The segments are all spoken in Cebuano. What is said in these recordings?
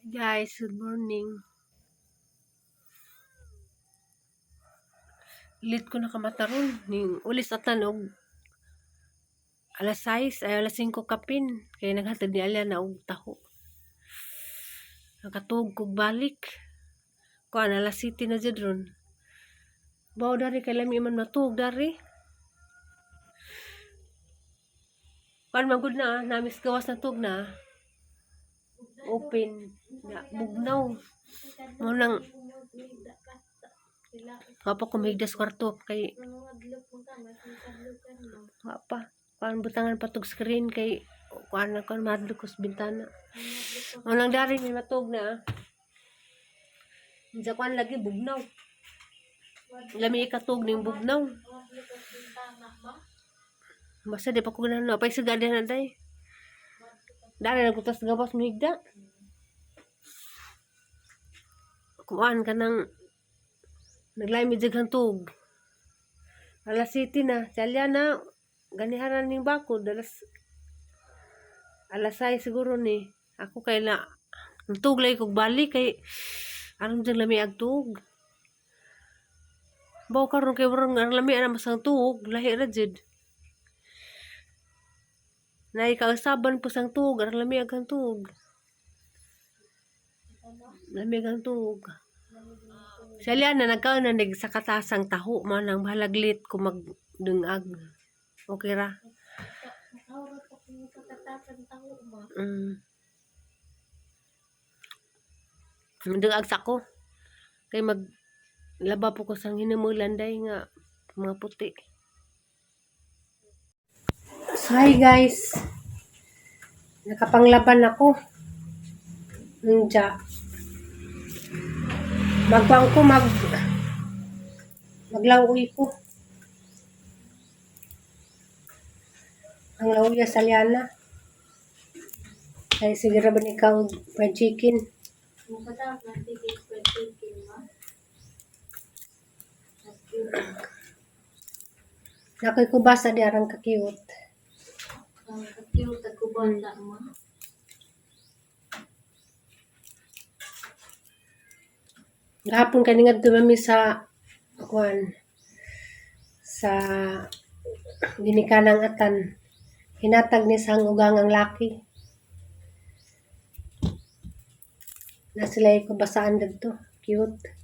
Guys, good morning. Late ko nakamata ron. Ning ulis atan og alas 6 ay alas 5 kapin. Kaya naghatod ni Alia na og taho. Nakatug kog balik. Kuan alas 7 na jud ron. Bawo dari kay lami man matug dari. Kuan man gud na namis gawas na tug na. Open na bugnaw. Mo nang wa pa ko mahigdas kwarto kay wa pa. Kuan butangan pa tog screen kay kuan na kuan madlok ko sa bintana. Mo nang dari may matug na. Unsa kuan lagi bugnaw. Lami ikatug ning bugnaw. Basta di pa ko ganahan no. Pay sigada na day. Dari nagbutas gawas mahigda. Kuan ka nang naglaim daghang tug. Alas 7 na. Si Aliana, ganiharan ning bakod. Alas alas 6 siguro ni. Ako kay na tuglay kog balik kay aron dyan lami ag tuog. Baw karon kay warang ang lami ana mas ang tuog, lahi ra jud. Nay kausaban po sang tuog, arang lami ag ang tuog. Lami ag ang tuog. Si Aliana nagkaon na nig sa katasang taho man ang bahalaglit ko magdungag. Okay ra. Dungag sa ko. Kay mag laba po ko sang hinamulan day nga mga puti. So, hi guys. Nakapanglaban ako. Nja. Magkuan ko maglawuy ko. Ang lawuya sa liana. Kay sige ra ba ni ikaw fried chicken? Nakoy kubasa di arang ka-cute. Gahapon kay ningadto mami sa kuan sa ginikanang atan. Hinatag ni sa ugangang laki. Na sila kubasaan didto. Cute.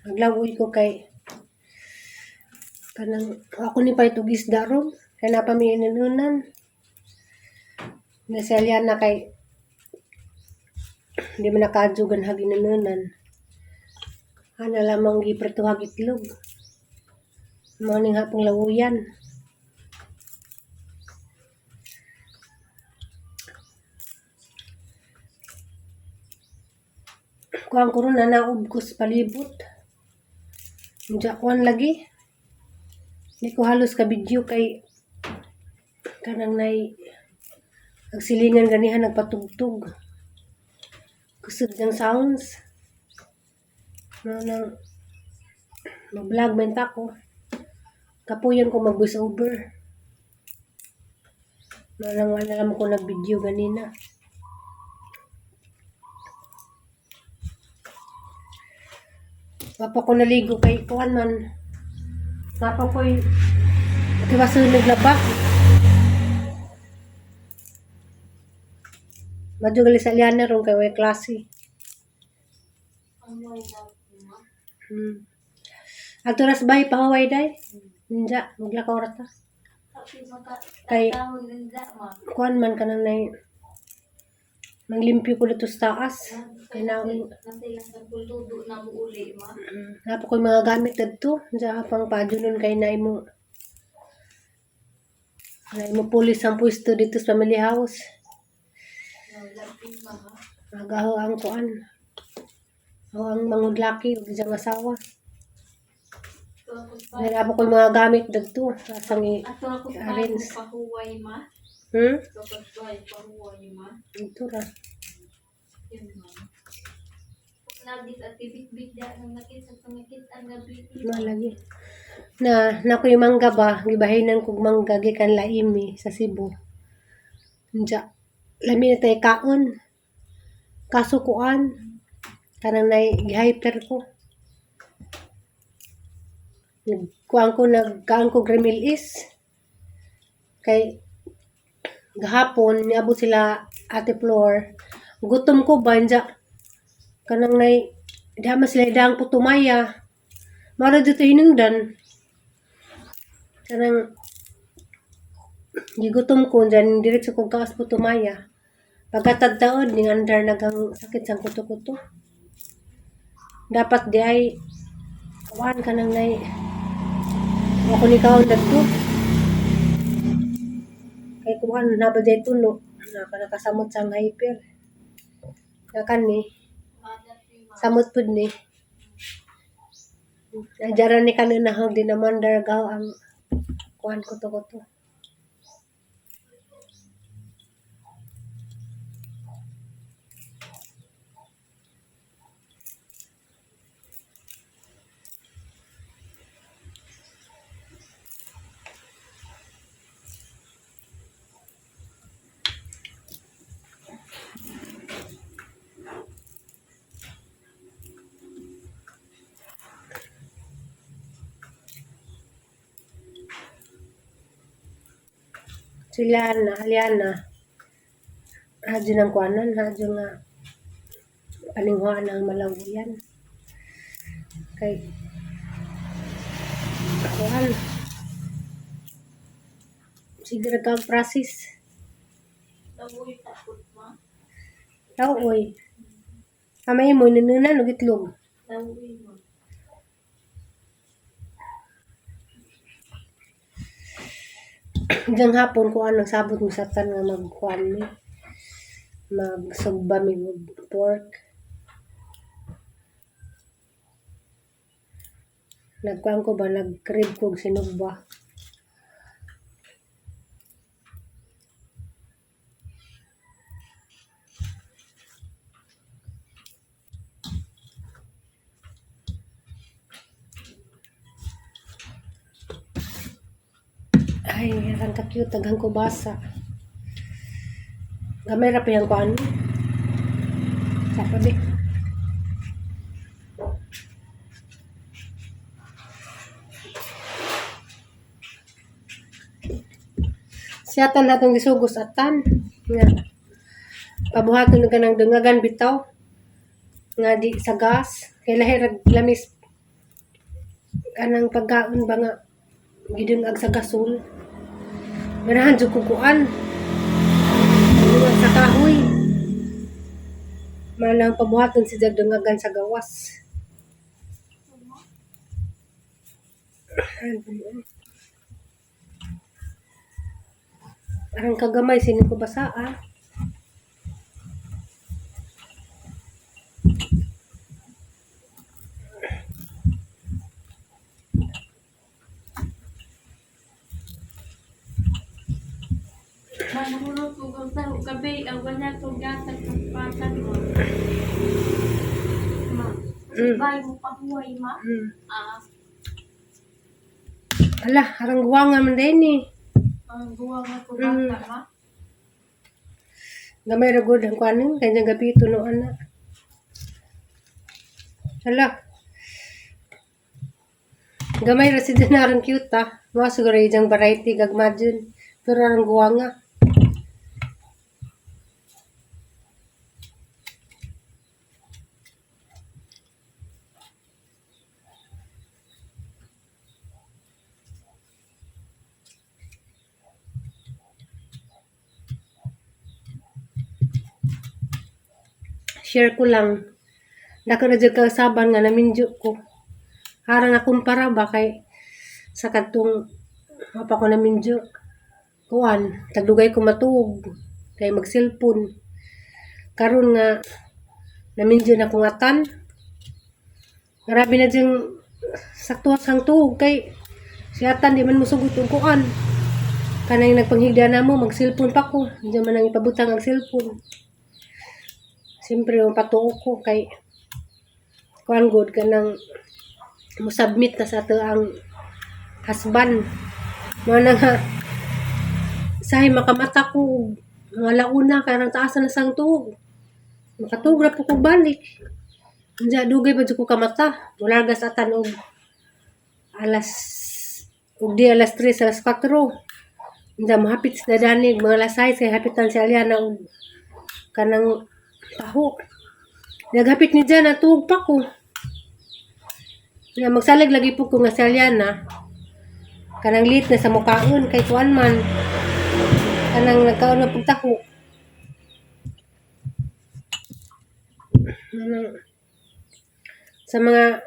Maglawoy ko kay kanang ako ni pa itog isda ron. Kay napa mi inanunan. Na si Aliana kay hindi man nakaadyogan hag inanunan. Ana lamang giprituhag itlog. Mao ning hapong lawuyan. Kuan ko ron nanaob ko sa palibot. Unja kuan lagi. Di ko halos ka video kay kanang nay nagsilingan ganihan nagpatugtog. Kusog ng sounds. Mao nang mag-vlog man ta ko. Kapuyon ko mag voice over. Mao nang wala lang ko nag-video ganina. Wa pa ko naligo kay kuan man. Napa ko'y tiwasun laba. Madyo gali sa Liana ron kay way klase. Adto ra sa bahay pahuway day. Ninja, maglakaw ra ta. Kay kuan man kanang nay manglimpyo ko dito sa taas. Kay na napa ko'y mga gamit dadto. Diya pang paadyonon kay naimo pulis ang pwesto dito sa family house. Agaho ang kuan. Ako ang mangudlaki ug iyang asawa. Kaya napa ko'y mga gamit dadto. Asang i-arrange. Hmm? Ito ra. Lagi at bibit-bit da nang nakit sa pangakit ang gabi. Mao lagi. Na na ko'y mangga ba, gibahinan kog mangga gikan Laimi sa Cebu. Unja, lami na tay kaon. Kaso kuan, kanang nay gihyper ko. Nagkuan ko, nagkaan ko Gremil is. Kay gahapon niabot sila Ate Flor. Gutom ko ba unja kanang nay diha man sila idang putumaya. Mara dito hinungdan. Kanang gigutom ko dyan, diretso ko kaos putumaya. Pagkatagtaod ning andar nagang sakit sang kuto-kuto. Dapat di ay kuan ka nang nay ako ni kaon dagto. Kay kuan na ba jay tulo na ka nakasamot sang hyper. Na kani samot pud ni. Najaran ni kanina hog di naman dargaw ang kuan kuto-kuto. Sila na, Aliana. Hadyo ng kuanan, hadyo nga palinghuan ang malawian. Kay kuan sige ra kang process. Lawoy takot ma. Tao oy. Amay mo ninunan og itlog. Lawoy mo. Diyang hapon kuan nagsabot mo sa tan nga magkuan mi. Magsugba mi og pork. Nagkuan ko ba nag-crave ko og sinugba. Ay, arang ka cute daghang kubasa. Gamay ra pa yang kuan. Sa pa bi. Siyatan natong gisugos atan nga pabuhaton ng kanang dungagan bitaw nga di sa gas kay lahi ra lamis kanang pagkaon ba nga gidungag sa gasol. Ganahan jud ko kuan. Dungag sa kahoy. Malang pabuhaton si Jag dungagan sa gawas. Arang kagamay sinin ko basa ah. Manghulog ko kung sa gabi, ang wala kong gatag ng patan mo. Ma, bay mo pahuway ma. Ah, Ala, arang guwanga man din eh. Ang guwa nga ko bata ma. Gamay ra gud ang kuanin kanya gabi tuno ana. Hala. Gamay ra si Dinarang cute ah. Mga siguro yung variety gagma dyan. Pero arang guwanga. Share ko lang. Dako na jud kausaban nga naminjo ko. Harang nakumpara ba kay sa kadtong wa pa ko naminjo. Kuan, tagdugay ko matuog kay mag-cellphone. Karon nga naminjo na kong atan. Grabe na diyang sakto sang tuog kay si atan di man mosugot og kuan. Kanang nagpanghigda na mo mag-cellphone pa ko. Diyan man ang ipabutang ang cellphone. Siyempre, mapatuo ko kay Kuan gud kanang mo-submit na sa ato ang husband. Mao na nga sahay makamata ko og mga launa kay rang taas na sang tuog. Makatuog ra po ko balik. Unya dugay pa jud ko kamata. Mulargas atan og alas og di alas 3, alas 4. Unya mohapit sa danig mga alas 6 kay hapitan si Aliana og kanang taho. Naghapit ni Jan, natuog pa ko. Nga magsalig lagi po ko nga si Aliana. Kanang late na sa mukaon kay kuan man. Kanang nagkaon na pug taho. Kanang sa mga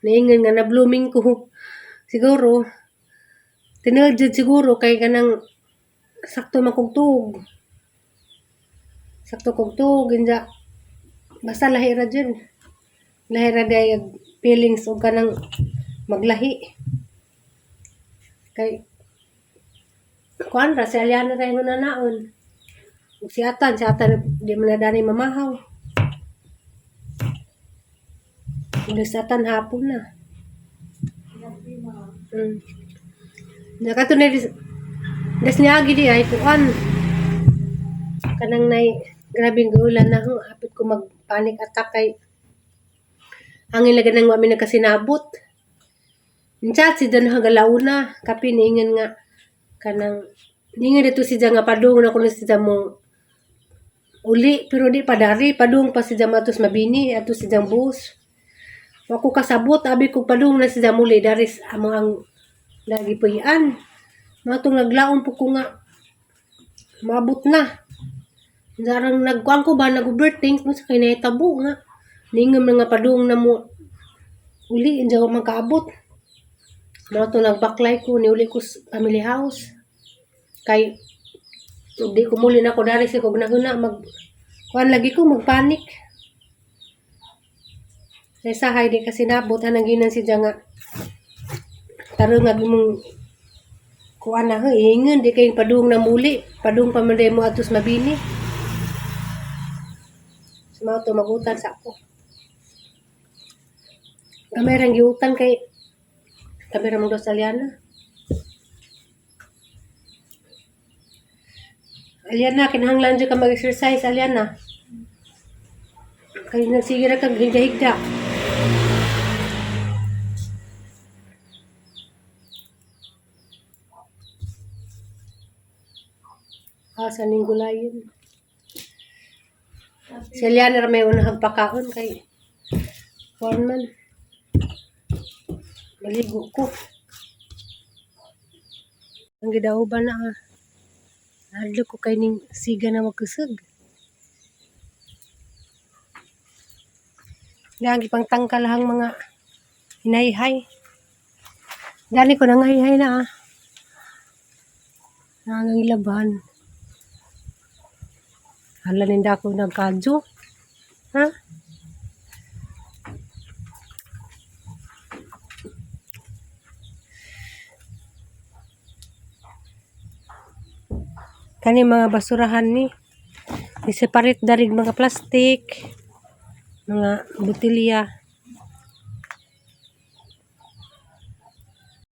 niingon nga na blooming ko siguro tinuod jud siguro kay kanang sakto man kog tuog. Sakto kog tuog inja basta lahi ra jud. Lahi ra day og feelings og kanang maglahi. Kay kuan ra si Aliana ra ingon naon. Ug si Atan di man na dani mamahaw. Ug si Atan hapon na. Gabi ma. Nakato na des niagi di ay kuan. Kanang nay grabeng giulan na ho, hapit ko mag panic attack kay angin lagi nang wa mi nagkasinabot. Chat si Dan hagalauna kapi niingon nga kanang niingon dito si nga padung na kuno si mo uli pero di pa dari padung pa si atos mabini ato si bus. Wa ko kasabot abi ko padung na si muli dari sa amo ang lagi puy-an. Matong naglaon po ko nga maabot na. Darang nagkuan ko ba nag-overthink mo sa kay nahitabo nga. Niingon mga padung na mo uli hindi ako magkaabot. Mao to nagbaklay ko niuli ko sa family house. Kay ug di ko muli na ko dari sa kog nahuna mag kuan lagi ko magpanik. Kay sahay di kasi nabot anang ginan si nga tarong nga imong kuan na ho ingon di kay padung na muli padung pa man day mo atos mabini. So, mao to magutan sa ako. Gamay rang giutan kay kami ra mong sa Aliana. Aliana, kinahanglan jud ka mag-exercise, Aliana. Kay nagsige ra kag higda-higda. Ah, sa ning gulayin. Gabi. Si Aliana ra may unahang pakaon kay kuan man. Maligo ko. Ang gidauban na ah. Nahadlok ko kay ning siga na magkusog. Lagi pang tangkal ang mga hinayhay. Dali ko nangayhay na ah. Nangangilaban. Hala ninda ako nagkadyo. Ha? Kani mga basurahan ni. I-separate darig mga plastic, mga botelya.